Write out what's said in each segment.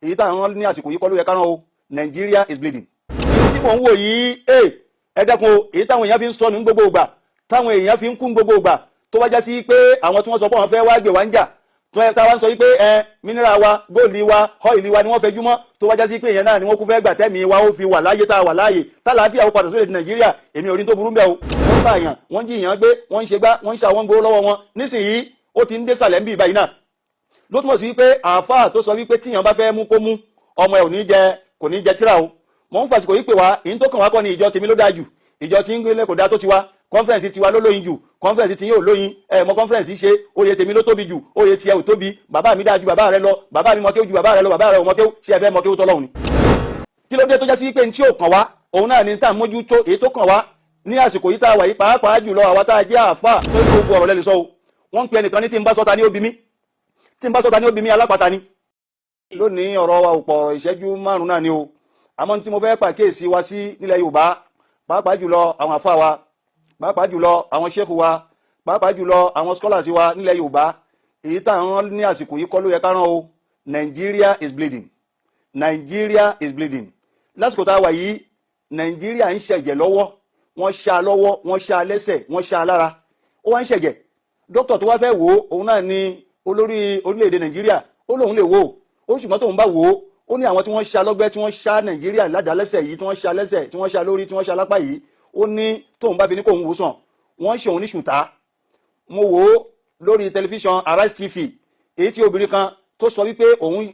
Èyí táwọn ní àsìkò yìí kọ́ ló yẹ ká rán o. Nigeria is bleeding. Èyí tí mò ń wò yìí, ẹ dẹ́kun o. Èyí táwọn èèyàn fi ń sọnù ní gbogbo ìgbà, táwọn èèyàn fi ń kú ní gbogbo ìgbà, tó wá já sí pé àwọn tí wọ́n sọ pé wọ́n fẹ́ wá gbé wá ń jà, tó ẹ táwa ń sọ wípé ẹ mineral wa, gold wa, oil wa ni wọ́n fẹ́ júmọ́, tó wá já sí pé èèyàn náà ni wọ́n kú fẹ́ gbà tẹ́mi wa ó fi wà láyé, tá a wà láàyè, tálàáfíà ó padà sórí Nàìjíríà, èmi ò rí tó burú bẹ́ẹ̀ o. Wọ́n bá àyàn, wọ́n jí èèyàn gbé, wọ́n ń ṣe gbá, wọ́n ń ṣe àwọn gbowó lọ́wọ́ wọn. Nísìnyí, ó ti ń dé sàlẹ̀ ń bì báyìí náà. Ló túmọ̀ sí wípé àáfàá tó sọ wípé tíyàn bá fẹ́ mú kó mú, ọmọ ẹ̀ ò ní jẹ, kò ní jẹ tíra o. Mò ń fàsìkò yìí pè wá. Èyí tó kàn wá kọ́ ni ìjọ tèmi ló dáa jù, ìjọ tí ń gbélé kò dáa tó tiwa, conference tiwa ló lóyin jù, conference tí yóò lóyin. Ẹ mọ conference ṣe, oyè tèmi ló tóbi jù, oyè tiẹ̀ ò tóbi, bàbá mi dáa ju bàbá rẹ lọ, bàbá mi mọ kéwú ju bàbá rẹ lọ, bàbá rẹ ò mọ kéwú. Ṣé ẹ fẹ́ mọ kéwú tọ́lọ́hun ni? Kí ló dé tó jẹ́ sí pé ní tí ò kàn wá, òun náà ní tá à ń mójútó? Èyí tó kàn wá ní àsìkò yìí tá a wà yìí, pàápàá jùlọ àwa tá a jẹ́ àáfàá tó ní gbogbo ọ̀rọ̀ lẹ́nu sọ o. Wọ́n ń pe ẹnìkan ní tí ń bá sọ́ta ní ó bí mi, tí ń bá sọ́ta ní ó bí mi, alápàtà ni. Lónìí, ọ̀rọ̀ wa ò pọ̀, ìṣẹ́jú 5 náà ni o. Àmọ́ tí mo fẹ́ pàkíyèsí wa sí nílẹ̀ Yorùbá, pàápàá jùlọ àwọn àfáà wa, pàápàá jùlọ àwọn ṣéèkù wa, pàápàá jùlọ àwọn scholars wa nílẹ̀ Yorùbá, èyí táwọn ní àsìkò yìí kọ́ ló yẹ ká rán o. Nigeria is bleeding. Nigeria is bleeding. Lásìkò tá a wà yìí, Nàìjíríà ń ṣẹ̀jẹ̀ lọ́wọ́. Wọ́n ṣá lọ́wọ́, wọ́n ṣá lẹ́sẹ̀, wọ́n ṣá lára, ó wá ń ṣẹ̀jẹ̀. Dókítà tó wá fẹ́ wò ó, òun náà ni olórí orílẹ̀-èdè Nàìjíríà. Ó lóun lè wò ó, ó ṣùgbọ́n tóun bá wò ó, ó ní àwọn tí wọ́n ṣá lọ́gbẹ́, tí wọ́n ṣá Nàìjíríà ládàá lẹ́sẹ̀ yìí, tí wọ́n ṣá lẹ́sẹ̀, tí wọ́n ṣá lórí, tí wọ́n ṣá lápá yìí, ó ní tóun bá fi ní kóun wò sàn, wọ́n ṣe òun ní ṣùtá. Mo wò ó lórí tẹlifíṣàn Arise TV, èyí tí obìnrin kan tó sọ wípé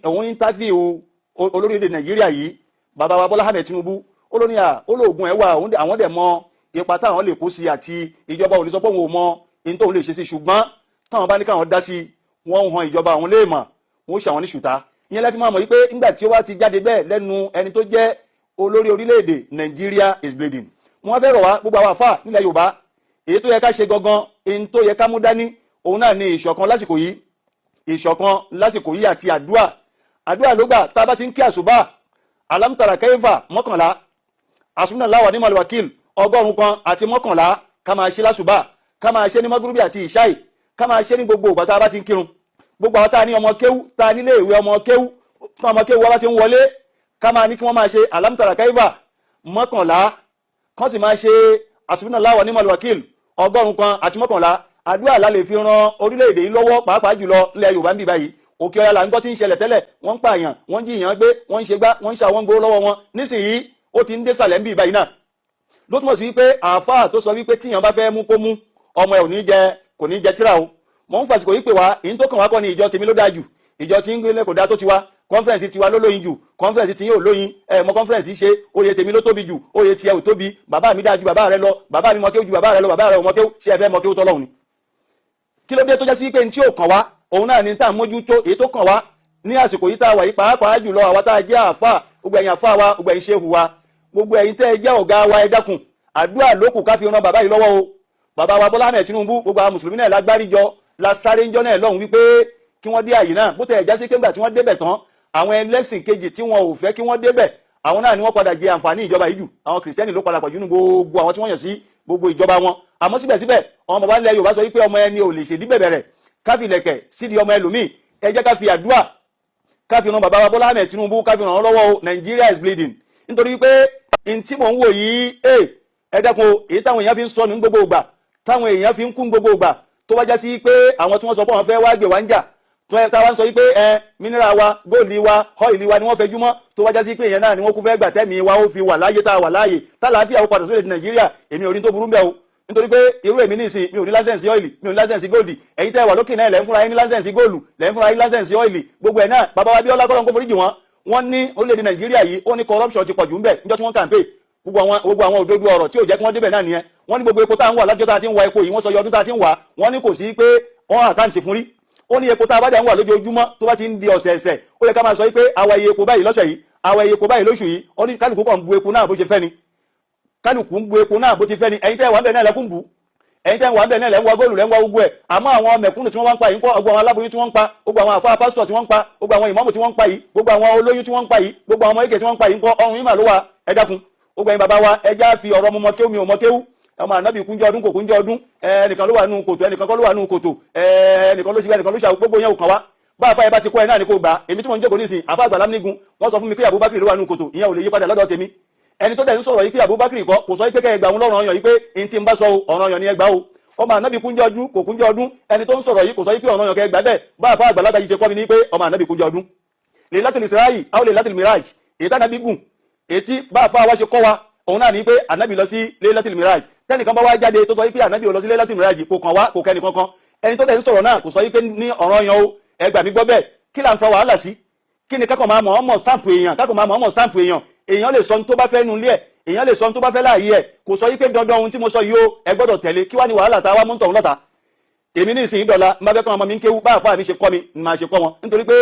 òun interview olórílẹ̀ Nàìjíríà yìí, bàbá wa Bọ́lá Ahmed Tinubu. Ó ló ní à ó lóògùn ẹ̀ wà, àwọn dẹ̀ mọ ipa táwọn lè kó sí, àti ìjọba ò ní sọ pé òun ò mọ in tóun lè ṣe sí, ṣùgbọ́n táwọn bá ní káwọn dá sí, wọ́n ń han ìjọba àwọn léèmọ̀, wọ́n ṣe àwọn ní ṣùtá. Ìyẹn lẹ́fí máa mọ̀ wípé nígbà tí ó wá ti jáde bẹ́ẹ̀ lẹ́nu ẹni tó jẹ́ olórí orílẹ̀-èdè, Nigeria is bleeding. Wọ́n fẹ́ rọ̀ wá, gbogbo àwọn àfáà nílẹ̀ Yorùbá, èyí tó yẹ ká ṣe gangan, èyí tó yẹ ká mú dání, òun náà ni ìṣọ̀kan lásìkò yìí, ìṣọ̀kan lásìkò yìí àti àdúà. Àdúà ló gbà. Tá a bá ti ń kí àsùbá, alámùtàrà kẹfà 11, àsùnà wa ni'mal wakil 111, ká máa ṣe lásùbà, ká máa ṣe ní mọ́gúrúbì àti ìṣáì, ká máa ṣe ní gbogbo ìgbà tá a bá ti ń kírun. Gbogbo àwọn tá a ní ọmọ kéwú, tá a nílé ìwé ọmọ kéwú, tí ọmọ kéwú wa bá ti ń wọlé, ká máa ní kí wọ́n máa ṣe alámùtàrà kẹfà 11, kán sì máa ṣe àsùnà wa ni'mal wakil 111. Àdúrà la lè fi ran orílẹ̀-èdè yìí lọ́wọ́, pàápàá jùlọ ilẹ̀ Yorùbá ń bì báyìí. Òkè Ọya là ń gbọ́ tí ń ṣẹlẹ̀ tẹ́lẹ̀. Wọ́n ń pààyàn, wọ́n ń jí èèyàn gbé, wọ́n ń ṣe gbá, wọ́n ń ṣe àwọn gbowó lọ́wọ́ wọn. Nísìnyí, ó ti ń dé sàlẹ̀ ń bì báyìí náà. Ló túmọ̀ sí wípé àáfàá tó sọ wípé tíyàn bá fẹ́ mú kó mú, ọmọ ẹ̀ ò ní jẹ, kò ní jẹ tíra o. Mò ń fàsìkò yìí pè wá. Èyí tó kàn wá kọ́ ni ìjọ tèmi ló dáa jù, ìjọ tí ń gbélé kò dáa tó tiwa, conference tiwa ló lóyin jù, conference tí yóò lóyin. Ẹ mọ conference ṣe, oyè tèmi ló tóbi jù, oyè tiẹ̀ ò tóbi, bàbá mi dáa ju bàbá rẹ lọ, bàbá mi mọ kéwú ju bàbá rẹ lọ, bàbá rẹ ò mọ kéwú. Ṣé ẹ fẹ́ mọ kéwú tọ́lọ́hun ni? Kí ló dé tó jẹ́ sí pé ní tí ò kàn wá, òun náà ní tá à ń mójútó? Èyí tó kàn wá ní àsìkò yìí tá a wà yìí, pàápàá jùlọ àwa tá a jẹ́ àáfàá, gbogbo ẹ̀yin àáfàá wa, gbogbo ẹ̀yin ṣéhù wa, gbogbo ẹ̀yin tẹ́ ẹ jẹ́ ọ̀gá wa, ẹ dákun, àdúrà lókù ká fi ran bàbá yìí lọ́wọ́ o, bàbá wa Bọ́lá Ahmed Tinubu. Gbogbo àwọn mùsùlùmí náà lágbáríjọ la sáré ńjọ́ náà lọ́hùn wípé kí wọ́n dé àyè náà. Bó tẹ̀ já sí pé ńgbà tí wọ́n débẹ̀ tán, àwọn ẹlẹ́sìn kejì tí wọn ò fẹ́ kí wọ́n débẹ̀, àwọn náà ni wọ́n padà jẹ àǹfààní ìjọba yìí jù. Àwọn kìrìsìtẹ́nì ló padà pọ̀jù nínú gbogbo àwọn tí wọ́n yàn sí gbogbo ìjọba wọn. Àmọ́ síbẹ̀síbẹ̀, àwọn bàbá ilẹ̀ Yorùbá sọ wípé ọmọ ẹni ò lè ṣèdí bẹ̀bẹ̀ rẹ̀ ká fi lẹ̀kẹ̀ sídìí ọmọ ẹlòmíì. Ẹ jẹ́ ká fi àdúrà, ká fi ran bàbá wa Bọ́lá Ahmed Tinubu, ká fi ràn wọ́n lọ́wọ́ o. Nigeria is bleeding. Nítorí wípé n tí mò ń wò yìí, ẹ dẹ́kun o. Èyí táwọn èèyàn fi ń sọnù ní gbogbo ìgbà, táwọn èèyàn fi ń kú ní gbogbo ìgbà, tó wá já sí pé àwọn tí wọ́n sọ pé wọ́n fẹ́ wá gbé wá ń jà, tó ẹ táwa ń sọ wípé ẹ mineral wa, gold wa, oil wa ni wọ́n fẹ́ júmọ́, tó wá já sí pé èèyàn náà ni wọ́n kú fẹ́ gbà tẹ́mi wa ó fi wà láyé, tá a wà láàyè, tálàáfíà ó padà sórí Nàìjíríà, èmi ò rí tó burú bẹ́ẹ̀ o. Nítorí pé irú èmi nísìn, mi ò ní license oil, mi ò ní license gold. Ẹ̀yin tẹ́ wà lókè náà, lẹ́ ń fúnra yín ní license gold, lẹ́ ń fúnra yín license oil, gbogbo ẹ̀ náà. Bàbá wa Bíọ́lá, kọ́lọ́n kó foríjì wọn, wọ́n ní orílẹ̀-èdè Nàìjíríà yìí, ó ní corruption ti pọ̀jù ńbẹ̀ níjọ́ tí wọ́n campaign. Gbogbo àwọn òdodo ọ̀rọ̀ tí ò jẹ́ kí wọ́n débẹ̀ náà nìyẹn. Wọ́n ní gbogbo epo tá à ń wà lájọ́ tá a ti ń wa epo yìí, wọ́n sọ iye ọdún tá a ti ń wà, wọ́n ní kò sí pé wọ́n account fún rí. Ó ní epo tá a bá dẹ̀ ń wà lójoojúmọ́, tó bá ti ń di ọ̀sẹ̀ẹ̀sẹ̀, ó yẹ ká máa sọ pé àwa iye epo báyìí lọ́sẹ̀ yìí, àwa iye epo báyìí lóṣù yìí. Ó ní kálukú kàn ń bu epo náà bó ṣe fẹ́ ni, kálukú ń bu epo náà bó ti fẹ́ ni. Ẹ̀yin tẹ́ wà ń bẹ̀ náà lẹ́kùn bù, ẹ̀yin tẹ́ wà ń bẹ̀ náà lẹ́ ń wa góòlù, lẹ́ ń wa gbogbo ẹ̀. Àmọ́ àwọn mẹ̀kúnnù tí wọ́n wá ń pa yìí ń kọ́? Gbogbo àwọn aláboyún tí wọ́n ń pa, gbogbo àwọn àfa pásítọ̀ tí wọ́n ń pa, gbogbo àwọn ìmáàmù tí wọ́n ń pa yìí, gbogbo àwọn olóyún tí wọ́n ń pa yìí, gbogbo àwọn ọmọ èké tí wọ́n ń pa yìí ń kọ́? Ọrùn yìí mà ló wà. Ẹ dákun, gbogbo ẹ̀yin bàbá wa, ẹ já fi ọ̀rọ̀ mọ kéwú, mi ò mọ kéwú, ọmọ ànábì kúnjọ ọdún kò kúnjọ ọdún, ẹnìkan ló wà nù kòtò, ẹnìkan kọ́ ló wà nù kòtò, ẹnìkan ló ṣe, ẹnìkan ló ṣe, gbogbo yẹn ò kàn wá. Bá àfa yẹn bá ti kọ́ ẹ náà ni kò gbà. Èmi tí mo ń jókòó nísìn, àfa àgbà lámnígun, wọ́n sọ fún mi pé Abubakar ló wà nínú kòtò, ìyẹn ò lè yí padà lọ́dọ̀ tèmi. Ẹni tó dẹ̀ ń sọ̀rọ̀ yìí pé Abubakar kọ́, kò sọ yìí pé kẹ́ ẹ gbà òun lọ́rùn ọyàn yìí pé n tí ń bá sọ ọ̀ràn ọyàn ni ẹ gbà o. Ọmọ ànábì kúnjẹ ọdún kò kúnjẹ ọdún, ẹni tó ń sọ̀rọ̀ yìí kò sọ yìí pé ọ̀ràn ọyàn kẹ́ ẹ gbà bẹ́ẹ̀. Bá àfa àgbàlagbà yìí ṣe kọ́ mi ní pé ọmọ ànábì kúnjẹ ọdún, Lailatul Isra'i aw Lailatul Miraj, èyí tá ànábì gùn, èyí bá àfa wa ṣe kọ́ wa, òun náà ní pé ànábì lọ sí Lailatul Miraj. Tẹnìkan bá wá jáde tó sọ wípé ànábì ò lọ sí Lailatul Miraj, kò kàn wá, kò kẹ́ni kankan. Ẹni tó dẹ̀ ń sọ̀rọ̀ náà kò sọ wípé ní ọ̀ràn yan o, ẹ gbà mí gbọ́ bẹ́ẹ̀. Kí là ń fa wàhálà sí? Kí ni kákọ̀ máa mọ̀ ọmọ stamp èèyàn, kákọ̀ máa mọ̀ ọmọ stamp èèyàn? Èèyàn lè sọ ohun tó bá fẹ́ nu ilé ẹ̀, èèyàn lè sọ ohun tó bá fẹ́ láàyè ẹ̀. Kò sọ wípé dandan ohun tí mo sọ yìí o, ẹ gbọ́dọ̀ tẹ̀lé. Kí wá ní wàhálà tá a wá mú tọ̀hún lọ́ta? Èmi ní ìsìn ìdọ̀la n bá fẹ́ kọ́ ọmọ mi ń kéwú, bá àfáà mi ṣe kọ́ mi ni màá ṣe kọ́ wọn, nítorí pé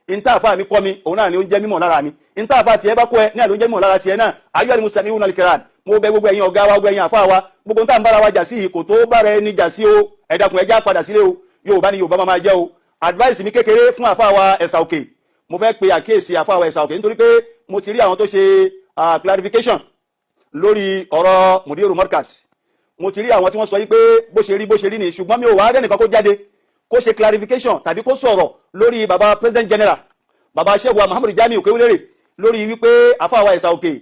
ìta àfáà mi kọ́ mi, òun náà ni ó ń jẹ́ mímọ̀ lára mi. Ìta àfáà tiẹ̀ bá kọ́ ẹ ní àló ń jẹ́ mímọ̀ lára tiẹ̀ náà. Ayọ́ ni mustami'una al-kiram, mo bẹ̀ gbogbo ẹ̀yin ọ̀gá wa, gbogbo ẹ̀yin àfáà wa, gbogbo tá à ń bára wa jà sí yìí kò tó bára ẹni jà sí o. Ẹ dákun, ẹ já padà sílé o. Yorùbá ni Yorùbá máa jẹ́ o. Advice mi kékeré fún àfáà wa Ẹ̀sà Òkè, mo fẹ́ pe àkíyèsí àfáà wa Ẹ̀sà Òkè, nítorí pé mo ti rí àwọn tó ṣe clarification lórí ọ̀rọ̀ Mudiru Markaz. Mo ti rí àwọn tí wọ́n sọ yí pé bó ṣe rí, bó ṣe rí ni, ṣùgbọ́n mi ò wá rẹ́nìkan kó jáde kó ṣe clarification tàbí kó sọ̀rọ̀ lórí baba president general, baba Sheikh wa Muhammadu Jamiu Kéwúlérè, lórí wípé àfáà wa Ẹ̀sà Òkè,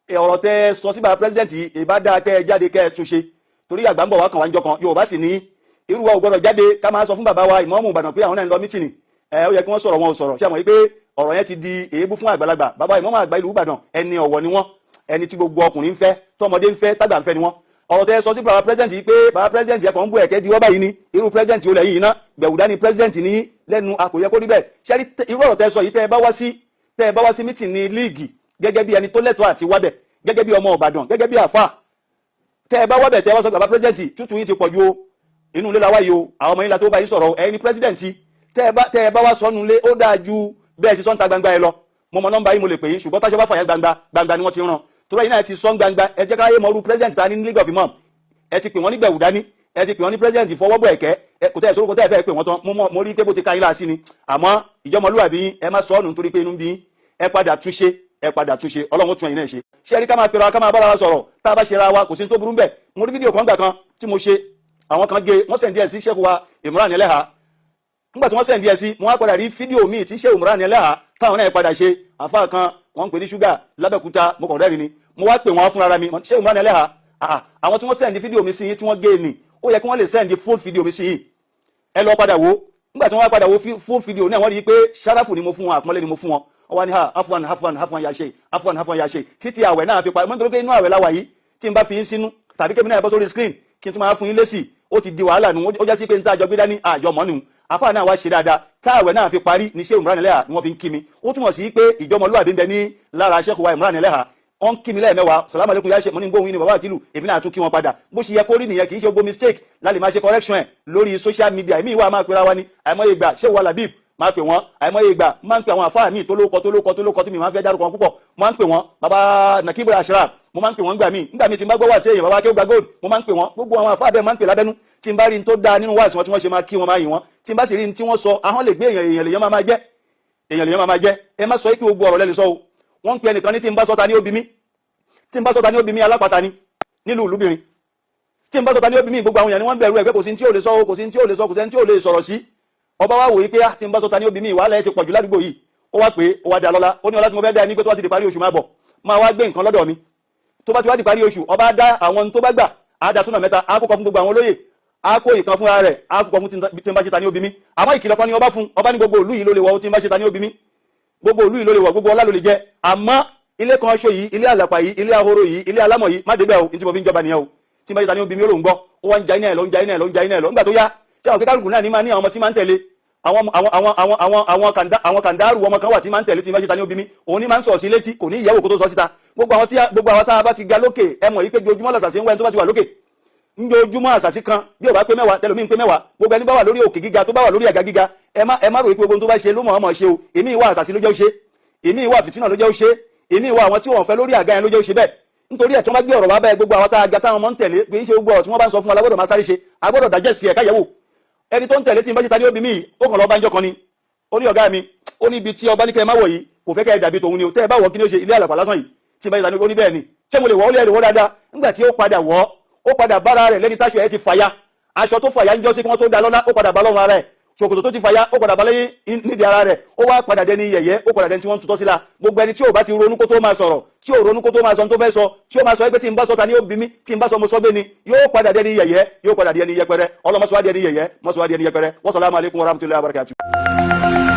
ọ̀rọ̀ tẹ sọ sí baba president yìí, ìbá dáa kẹ́ ẹ jáde kẹ́ ẹ túnṣe, torí àgbà ń bọ̀ wá kàn wá ń jọ kan. Yorùbá sì ní irú wa ò gbọdọ̀ jáde ká máa sọ fún bàbá wa ìmáàmù Ìbàdàn pé àwọn náà ń lọ meeting. Ẹ ó yẹ kí wọ́n sọ̀rọ̀, wọn ò sọ̀rọ̀. Ṣé àwọn yìí pé ọ̀rọ̀ yẹn ti di èébú fún àgbàlagbà? Bàbá ìmáàmù àgbà ìlú Ìbàdàn, ẹni ọ̀wọ̀ ni wọ́n, ẹni tí gbogbo ọkùnrin ń fẹ́, tọmọdé ń fẹ́, tágbà ń fẹ́ ni wọ́n. Ọ̀rọ̀ tẹ́ sọ sí bàbá president yìí pé bàbá president yẹn kàn ń bú ẹ̀kẹ́ di wọ́ báyìí ni, irú president yóò lẹ́yìn iná gbẹ̀wùdá ni president ní lẹ́nu, a kò yẹ kó rí bẹ́ẹ̀. Ṣé irú ọ̀rọ̀ tẹ́ sọ yìí, tẹ́ ẹ bá wá sí meeting ní league gẹ́gẹ́ bí ẹni tó lẹ́tọ̀ọ́ àti wábẹ̀, gẹ́gẹ́ bí ọmọ Ìbàdàn, gẹ́gẹ́ bí àfà, tẹ́ ẹ bá wábẹ̀, tẹ́ ẹ wá sọ, "Bàbá president, tútù yín ti pọ̀ ju o, inú ilé la wá yìí o, àwọn ọmọ yín la tó bá yín sọ̀rọ̀, ẹ̀yin ni president," tẹ́ ẹ bá wá sọnù lé, ó dáa ju bẹ́ẹ̀ ṣe sọ́ńtà gbangba ẹ lọ. Mo mọ nọ́mbà yín, mo lè pè yín, ṣùgbọ́n táṣọ bá fàyà gbangba gbangba ni wọ́n ti ràn tó báyìí náà ti sọ́n gbangba. Ẹ jẹ́ káyé mọ́rú president ta ní League of Imam. Ẹ ti pè wọ́n ní gbẹ̀wù dání, ẹ ti pè wọ́n ní president fọwọ́bọ̀ ẹ̀kẹ́, kò tẹ́ ẹ̀ sórúkọ tẹ́ ẹ fẹ́ pè wọ́n tán. Mo rí pé bó ti ka yín láàsí ni, àmọ́ ìjọmọlúwàbí yín, ẹ má sọ ọ́nù nítorí pé inú ń bí yín. Ẹ padà túnṣe, ẹ padà túnṣe. Ọlọ́run ó tún ẹ̀yin náà ṣe. Ṣé ẹ rí ká máa pera, ká máa bára wa sọ̀rọ̀, tá a bá ṣe ra wa, kò sí ní tó burú bẹ́ẹ̀. Mo rí fídíò kan gbà kan tí mo ṣe, àwọn kan gé, wọ́n send ẹ̀ sí Sheikh wa Imran Eleha. Nígbà tí wọ́n send ẹ̀ sí, mo wá padà rí fídíò míì tí Sheikh Imran Eleha táwọn náà padà ṣe. Àfa kan wọ́n ń pè ní ṣúgà lábẹ́kúta, mo kàn rẹ́rìn ni. Mo wá pè wọ́n fúnra mi, Sheikh Imran Eleha, àwọn tí wọ́n send fídíò mi sí yín tí wọ́n gé ni, ó yẹ kí wọ́n lè send full fídíò mi sí yín, ẹ lọ padà wò. Nígbà tí wọ́n wá padà wo full fídíò náà, wọ́n rí i pé ṣáráfù ni mo fún wọn, àpọ́nlé ni mo fún wọn. Wọ́n wá ní ha, afwan, afwan, afwan ya ṣe, afwan, afwan ya ṣe, títí àwẹ̀ náà fi parí. Mo nítorí pé inú àwẹ̀ láwà yìí, tí n bá fi yín sínú tàbí kébí náà bọ́ sórí screen kí n tún máa fún yín lésì, ó ti di wàhálà nù. Ó já sí pé n tá àjọ gbé dání àjọ mọ́ nù. Àfáà náà wá ṣe dáadáa, táàwẹ̀ náà fi parí ní Sheikh Imran Eleha ni wọ́n fi ń kí mi. Ó túmọ̀ sí pé ìjọmọlúwàbí ń bẹ ní lára Sheikh wa Imran Eleha. Wọ́n kí mi lẹ́ẹ̀mẹ́wàá, "Salamu alaikum ya ṣe." Mo ní gbóhùn yín ni bàbá àkìlù, èmi náà tún kí wọn padà. Bó ṣe yẹ kó rí nìyẹn. Kì í ṣe gbogbo mistake lálẹ́ máa ṣe correction ẹ̀ lórí social media. Èmi ìwà máa pera wa ni. Àìmọye ìgbà ṣé wà Labib máa pè wọ́n, àìmọye ìgbà máa ń pè àwọn àfáà míì tó lóko, tó lóko, tó lóko tí mi máa ń fẹ́ dárúkọ wọn púpọ̀, máa ń pè wọ́n. Bàbá Nakib Ashraf, mo máa ń pè wọ́n gbà mí. Nígbà míì tí n bá gbọ́ wá sí èèyàn, bàbá kí ó gba gold, mo máa ń pè wọ́n. Gbogbo àwọn àfáà bẹ́ẹ̀ máa ń pè lábẹ́nú. Tí n bá rí n tó dáa nínú wáàsí wọn tí wọ́n ṣe, máa kí wọn, máa yìn wọ́n. Tí n bá sì rí n tí wọ́n sọ, ahọ́n lè gbé èèyàn, èèyàn lèèyàn máa máa jẹ́, èèyàn lèèyàn máa máa jẹ́. Ẹ má sọ pé gbogbo ọ̀rọ̀ lẹ́nu sọ o. Wọ́n ń pe ẹnìkan ní tí n bá sọ ta ní ó bí mi, tí n bá sọ ta ní ó bí mi, alápàtà ni nílùú ìlúbìnrin. Tí n bá sọ ta ní ó bí mi, gbogbo àwọn èèyàn ni wọ́n bẹ̀rù ẹgbẹ́. Kò sí tí ò lè sọ o, kò sí tí ò lè sọ, kò sí tí ò lè sọ̀rọ̀ sí. Ọba wa wòye pé tí n bá sọ ta ní ó bí mi, wàhálà ẹ ti pọ̀jù ládùúgbò yìí. Ó wá pé ó wá dá lọ́lá, ó ní ọlá tí mo fẹ́ dá ẹ ní pé tó bá ti di parí oṣù, máa bọ̀, máa wá gbé nǹkan lọ́dọ̀ mi. Tó bá ti wá di parí oṣù, ọba dá àwọn tó bá gbà á dá sọ́nà mẹ́ta. Á kókọ fún gbogbo àwọn olóyè, á kó ìkan fúnra rẹ̀, á kókọ fún tí n bá ṣe ta ní ó bí mi. Àmọ́ ìkìlọ̀ kan ní ọba fún. Ọba ní gbogbo ìlú yìí ló lè wọ, tí n bá ṣe ta ní ó bí mi, gbogbo ìlú yìí ló lè wọ, gbogbo ọlá ló lè jẹ, àmọ́ ilé kan ṣo yìí, ilé àlàpà yìí, ilé ahoro yìí, ilé alámọ̀ yìí, má débẹ̀ o. Ní tí mo fi ń jọba nìyẹn o. Tí n bá ṣe ta ní ó bí mi, ó lòún gbọ́. Ó wá ń ja iná ẹ̀ lọ, ń ja iná ẹ̀ lọ, ń ja iná ẹ̀ lọ. Nígbà tó yá, ṣé àwọn kíkálukú náà ní máa ní àwọn ọmọ tí máa ń tẹ̀lé, àwọn àwọn àwọn àwọn àwọn àwọn kàndá, àwọn kàndárù ọmọ kan wà tí máa ń tẹ̀lé tí n bá ṣe ta ní ó bí mi, òun ní máa ń sọ̀rọ̀ sí létí, kò ní ìyẹ́wò kó tó sọ síta. Gbogbo àwọn tá a bá ti ga lókè, ẹ mọ̀ yìí pé ojoojúmọ́ làṣàṣì ń wá ẹni tó bá ti wà lókè njojúmọ́. Àṣàṣì kan bí ó bá pé 10, tẹlomi ń pé 10. Gbogbo ẹni bá wà lórí òkè gíga, tó bá wà lórí àga gíga, ẹ má rò pé gbogbo tó bá ṣe ló mọ̀ ọmọ ṣe o. Èmi ìwà àṣàṣì ló jẹ́ ó ṣe, èmi ìwà fìtínà ló jẹ́ ó ṣe, èmi ìwà àwọn tí wọ́n fẹ́ lórí àga yẹn ló jẹ́ ó ṣe bẹ́ẹ̀. Nítorí ẹ̀ tí wọ́n bá gbé ọ̀rọ̀ wá bẹ́ẹ̀, gbogbo àwọn tá a ga táwọn ọmọ ń tẹ̀lé, kì í ṣe gbogbo ọ̀rọ̀ tí wọ́n bá ń sọ fún wa la gbọ́dọ̀ máa sáré ṣe. A gbọ́dọ̀ dájẹ́ sí ẹ̀ káyẹ̀wò. Ẹni tó ń tẹ̀lé tí n bá ṣe ta ní obì mí, ó kàn lọ bá ń jọ kan ni. Ó ní ọ̀gá mi, ó ní ibi tí ọba ní kẹ́ ẹ má wọ̀ yìí, kò fẹ́ kẹ́ ẹ dàbí tòun ni o. Tẹ́ ẹ bá wọ̀, kí ni ó ṣe ilé àlàpà lásán yìí? Tí n bá ṣe ta ní, ó ní bẹ́ẹ̀ ni. Ṣé mo lè wọ̀? Ó lè wọ́ dáadáa. Nígbà tí ó padà wọ̀, ó padà bára rẹ̀ lẹ́ni táṣọ ẹ̀ ti fàya. Aṣọ tó fàya ń jọ́ sí kí wọ́n tó da lọ́lá, ó padà bá lọ́rùn ara ẹ̀. Ṣòkòtò tó ti fàya, ó padà balẹ̀ nídìí ara rẹ̀, ó wá padà dẹni yẹ̀yẹ́, ó padà dẹni tí wọ́n ń tutọ́ sí la. Gbogbo ẹni tí ò bá ti ronú kó tó máa sọ̀rọ̀, tí ò ronú kó tó máa sọ tó fẹ́ sọ, tí ó máa sọ pé tí n bá sọ, ta ni ó bí mi? Tí n bá sọ, mo sọ gbé ni, yóò padà dẹni yẹ̀yẹ́, yóò padà dẹni yẹpẹrẹ. Ọlọ́mọsọ wá dẹni yẹ̀yẹ́, mọ́sọ wá dẹni yẹpẹrẹ. Wassalamu alaikum warahmatullahi wabarakatuh.